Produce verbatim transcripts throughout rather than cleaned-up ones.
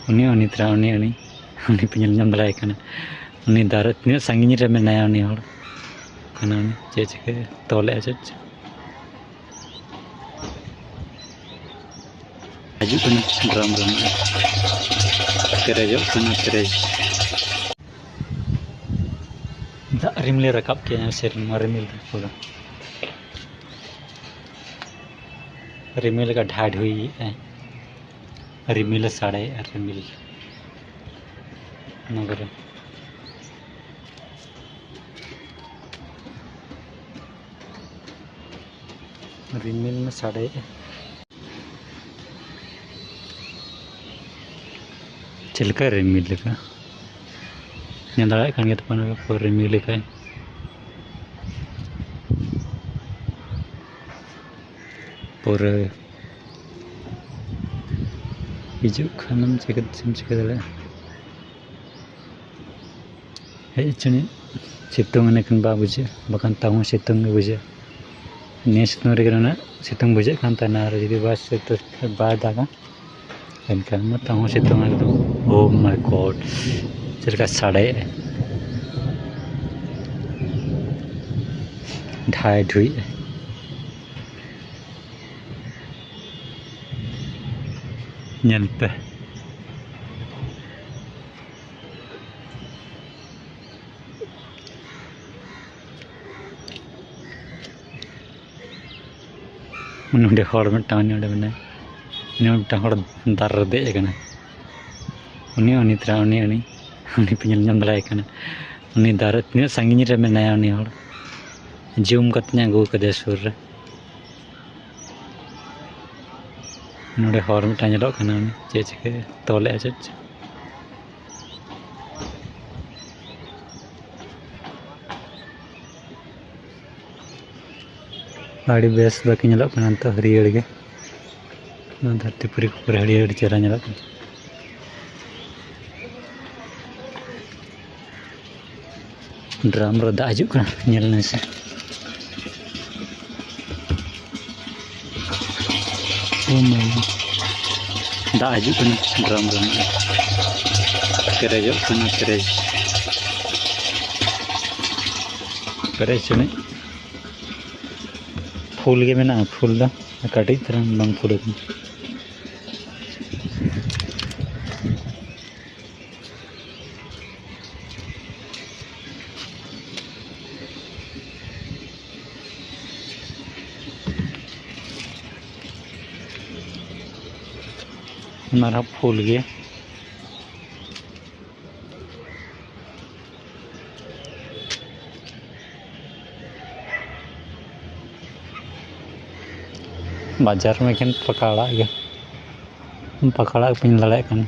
ᱩᱱᱤ, ᱩᱱᱤ ᱛᱷᱚᱲᱟ, ᱩᱱᱤ, ᱩᱱᱤ, ᱩᱱᱤ ᱯᱮ ᱧᱮᱞ ᱧᱟᱢ ᱫᱟᱲᱮᱭᱟᱭ ᱠᱟᱱᱟ᱾ ᱩᱱᱤ ᱫᱟᱨᱮ ᱛᱤᱱᱟᱹᱜ ᱥᱟᱺᱜᱤᱧ ᱨᱮ ᱢᱮᱱᱟᱭᱟ, ᱩᱱᱤ ᱦᱚᱲ ᱠᱟᱱᱟ ᱩᱱᱤ᱾ ᱪᱮᱫ ᱪᱤᱠᱟᱹ ᱛᱚᱞᱮᱜᱼᱟ, ᱪᱮᱫ ᱪᱚ᱾ ᱦᱤᱡᱩᱜ ᱠᱟᱱᱟ ᱰᱨᱟᱢ ᱨᱮ, ᱯᱮᱨᱮᱡᱚᱜ ᱠᱟᱱᱟ, ᱯᱮᱨᱮᱡ᱾ ᱫᱟᱜ ᱨᱤᱢᱤᱞᱮ ᱨᱟᱠᱟᱵ ᱠᱮᱜᱼᱟ, ᱥᱮᱨᱢᱟ ᱨᱤᱢᱤᱞ ᱯᱩᱨᱟᱹ᱾ ᱨᱤᱢᱤᱞ ᱞᱮᱠᱟ ᱰᱷᱟᱰᱷᱩᱭᱮᱜᱼᱟᱭ᱾ ᱨᱤᱢᱤᱞᱮ ᱥᱟᱰᱮᱭᱮᱜᱼᱟ, ᱨᱤᱢᱤᱞ᱾ ᱚᱱᱟ ᱠᱚᱨᱮ ᱨᱤᱢᱤᱞ ᱢᱟ ᱥᱟᱰᱮᱭᱮᱜᱼᱟ᱾ ᱪᱮᱫ ᱞᱮᱠᱟ ᱨᱤᱢᱤᱞ ᱞᱮᱠᱟ? ᱧᱮᱞ ᱫᱟᱲᱮᱭᱟᱜ ᱠᱟᱱ ᱜᱮᱭᱟ ᱛᱚ, ᱯᱩᱨᱟᱹ ᱨᱤᱢᱤᱞ ᱞᱮᱠᱟᱭ᱾ ᱯᱩᱨᱟᱹ ᱦᱤᱡᱩᱜ ᱠᱷᱟᱱᱮᱢ ᱪᱤᱠᱟᱹ, ᱪᱮᱫ ᱮᱢ ᱪᱤᱠᱟᱹ ᱫᱟᱲᱮᱭᱟᱜᱼᱟ? ᱦᱮᱡ ᱦᱚᱪᱚᱱᱤᱡ, ᱥᱤᱛᱩᱝ ᱮᱱᱠᱷᱟᱱ ᱵᱟᱭ ᱵᱩᱡᱷᱟᱹᱜᱼᱟ, ᱵᱟᱠᱷᱟᱱ ᱛᱟᱹᱦᱩ ᱥᱤᱛᱩᱝ ᱜᱮ ᱵᱩᱡᱷᱟᱹᱜᱼᱟ᱾ ᱱᱤᱭᱟᱹ ᱥᱤᱛᱩᱝ ᱨᱮᱜᱮ ᱱᱩᱱᱟᱹᱜ ᱥᱤᱛᱩᱝ ᱵᱩᱡᱷᱟᱹᱜ ᱠᱟᱱ ᱛᱟᱦᱮᱱᱟ, ᱟᱨ ᱡᱩᱫᱤ ᱵᱟᱭ ᱥᱤᱛᱩᱝ, ᱵᱟᱭ ᱫᱟᱜᱟ, ᱮᱱᱠᱷᱟᱱ ᱢᱟ ᱛᱟᱹᱦᱩ ᱥᱤᱛᱩᱝ ᱮᱠᱫᱚᱢ᱾ Oh my God, ᱪᱮᱫ ᱞᱮᱠᱟ ᱥᱟᱰᱮᱭᱮᱜᱼᱟᱭ, ᱰᱷᱟᱭ ᱰᱷᱩᱭᱮᱜᱼᱟᱭ᱾ ᱧᱮᱞ ᱯᱮ᱾ ᱩᱱᱤ ᱚᱸᱰᱮ ᱦᱚᱲ ᱢᱤᱫᱴᱟᱝ, ᱩᱱᱤ ᱚᱸᱰᱮ ᱢᱮᱱᱟᱭᱟ᱾ ᱩᱱᱤ ᱢᱤᱫᱴᱟᱝ ᱦᱚᱲ ᱫᱟᱨᱮ ᱨᱮ ᱫᱮᱡ ᱟᱠᱟᱱᱟᱭ᱾ ᱩᱱᱤ, ᱩᱱᱤ ᱛᱷᱚᱲᱟ, ᱩᱱᱤ, ᱩᱱᱤ, ᱩᱱᱤ ᱯᱮ ᱧᱮᱞ ᱧᱟᱢ ᱫᱟᱲᱮᱭᱟᱭ ᱠᱟᱱᱟ᱾ ᱩᱱᱤ ᱫᱟᱨᱮ ᱛᱤᱱᱟᱹᱜ ᱥᱟᱺᱜᱤᱧ ᱨᱮ ᱢᱮᱱᱟᱭᱟ ᱩᱱᱤ ᱦᱚᱲ᱾ ᱡᱩᱢ ᱠᱟᱛᱮᱧ ᱟᱹᱜᱩ ᱟᱠᱟᱫᱮᱭᱟ ᱥᱩᱨ ᱨᱮ᱾ ᱱᱚᱰᱮ ᱦᱚᱲ ᱢᱤᱫᱴᱟᱝ ᱧᱮᱞᱚᱜ ᱠᱟᱱᱟ, ᱩᱱᱤ ᱪᱮᱫ ᱪᱤᱠᱟᱹ ᱛᱚᱞᱮᱜᱼᱟ ᱪᱮᱫ ᱪᱚ᱾ ᱟᱹᱰᱤ ᱵᱮᱥ ᱵᱟᱹᱠᱤ ᱧᱮᱞᱚᱜ ᱠᱟᱱᱟ ᱱᱤᱛᱚᱜ, ᱦᱟᱹᱨᱭᱟᱹᱲ ᱜᱮ᱾ ᱱᱚᱣᱟ ᱫᱷᱟᱹᱨᱛᱤ ᱯᱩᱨᱤ ᱠᱚ ᱯᱩᱨᱟᱹ ᱦᱟᱹᱨᱭᱟᱹᱲ ᱪᱮᱦᱨᱟ ᱧᱮᱞᱚᱜ ᱠᱟᱱᱟ᱾ ᱰᱨᱟᱢ ᱨᱮ ᱫᱟᱜ ᱦᱤᱡᱩᱜ ᱠᱟᱱᱟ, ᱧᱮᱞ ᱢᱮᱥᱮ᱾ Oh my God. ᱫᱟᱜ ᱦᱤᱡᱩᱜ ᱠᱟᱱᱟ ᱰᱨᱟᱢ ᱨᱮ᱾ ᱯᱮᱨᱮᱡᱚᱜ ᱠᱟᱱᱟ, ᱯᱮᱨᱮᱡ, ᱯᱮᱨᱮᱡ ᱪᱟᱹᱱᱤᱡ᱾ ᱯᱷᱩᱞ ᱜᱮ ᱢᱮᱱᱟᱜᱼᱟ, ᱯᱷᱩᱞ ᱫᱚ ᱠᱟᱹᱴᱤᱡ ᱛᱟᱨᱟᱝ ᱵᱟᱝ ᱯᱷᱩᱞ ᱟᱠᱟᱱᱟ᱾ ᱚᱱᱟ ᱨᱮᱦᱚᱸ ᱯᱷᱩᱞ ᱜᱮ᱾ ᱵᱟᱡᱟᱨ ᱢᱟ ᱮᱠᱷᱮᱱ ᱯᱟᱠᱟ ᱟᱲᱟᱜ ᱜᱮ, ᱯᱟᱠᱟ ᱟᱲᱟᱜ ᱯᱮ ᱧᱮᱞ ᱫᱟᱲᱮᱭᱟᱜ ᱠᱟᱱᱟ᱾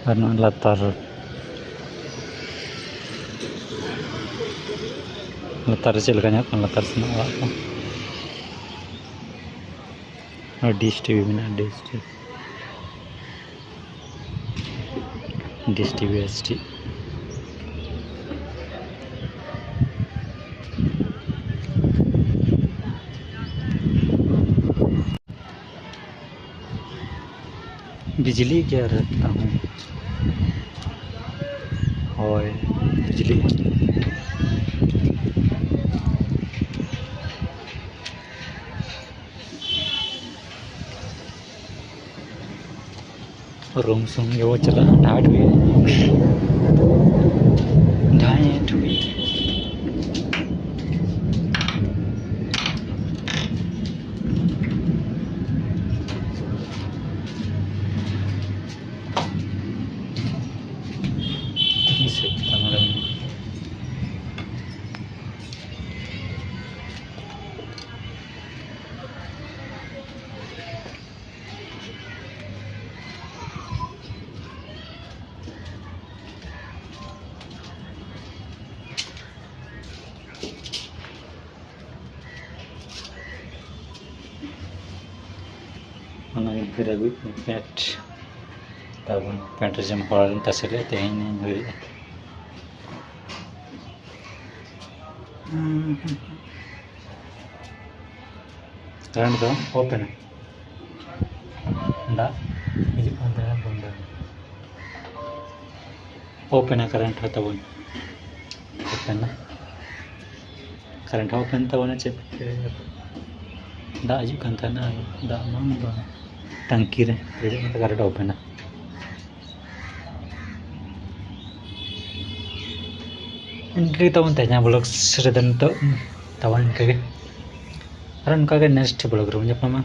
ᱟᱨ ᱱᱚᱣᱟ ᱞᱟᱛᱟᱨ, ᱞᱟᱛᱟᱨ ᱨᱮ ᱪᱮᱫ ᱞᱮᱠᱟ ᱧᱮᱞᱚᱜ ᱠᱟᱱᱟ, ᱞᱟᱛᱟᱨ ᱥᱮᱱᱟᱜ ᱚᱲᱟᱜ ᱠᱚ᱾ ᱟᱨ ᱰᱤᱥ ᱴᱤᱵᱷᱤ ᱢᱮᱱᱟᱜᱼᱟ, dish TV, dish TV, S T. ᱵᱤᱡᱽᱞᱤ ᱜᱮ ᱟᱨ ᱛᱟᱦᱮᱸ᱾ ᱦᱳᱭ, ᱵᱤᱡᱽᱞᱤ᱾ ᱨᱩᱢ ᱥᱩᱢ ᱜᱮᱵᱚ ᱪᱟᱞᱟᱜᱼᱟ, ᱰᱷᱟᱴ ᱦᱩᱭᱩᱜ᱾ ᱰᱷᱟᱴ ᱦᱩᱭᱩᱜ᱾ ᱯᱷᱤᱨ ᱟᱹᱜᱩᱭ ᱯᱮ ᱯᱮᱱᱴ ᱛᱟᱵᱚᱱ᱾ ᱯᱮᱱᱴ ᱨᱮ ᱡᱮᱢ ᱦᱚᱲ ᱛᱟᱥᱮ ᱞᱮᱫ ᱛᱮᱦᱮᱧ ᱤᱧ ᱦᱩᱭᱩᱜᱼᱟ᱾ ᱠᱟᱨᱮᱱᱴ ᱫᱚ ᱚᱯᱷ ᱮᱱᱟ᱾ ᱫᱟᱜ ᱦᱤᱡᱩᱜ ᱠᱟᱱ ᱛᱟᱦᱮᱱᱟ, ᱵᱚᱱᱫᱚ ᱮᱱᱟ᱾ ᱚᱯᱷ ᱮᱱᱟ ᱠᱟᱨᱮᱱᱴ ᱦᱚᱸ ᱛᱟᱵᱚᱱ᱾ ᱚᱯᱷ ᱮᱱᱟ᱾ ᱠᱟᱨᱮᱱᱴ ᱦᱚᱸ ᱚᱯᱷ ᱮᱱ ᱛᱟᱵᱚᱱᱟ᱾ ᱪᱮᱫ ᱫᱟᱜ ᱦᱤᱡᱩᱜ ᱠᱟᱱ ᱛᱟᱦᱮᱱᱟ, ᱟᱨ ᱫᱟᱜ ᱢᱟ ᱵᱟᱝ, ᱴᱟᱝᱠᱤ ᱨᱮ ᱯᱮᱨᱮᱡᱚᱜ ᱠᱟᱱ ᱛᱟᱦᱮᱸ, ᱠᱟᱨᱮᱱᱴ ᱚᱯᱷ ᱮᱱᱟ᱾ ᱤᱱᱠᱟᱹ ᱜᱮ ᱛᱟᱵᱚᱱ ᱛᱮᱦᱮᱧᱟᱜ ᱵᱞᱚᱜ ᱨᱮᱫᱚ ᱱᱤᱛᱚᱜ ᱛᱟᱵᱚᱱ ᱤᱱᱠᱟᱹ ᱜᱮ᱾ ᱟᱨ ᱚᱱᱠᱟ ᱜᱮ ᱱᱮᱠᱥᱴ ᱵᱞᱚᱜ ᱨᱮᱵᱚᱱ ᱧᱟᱯᱟᱢᱟ᱾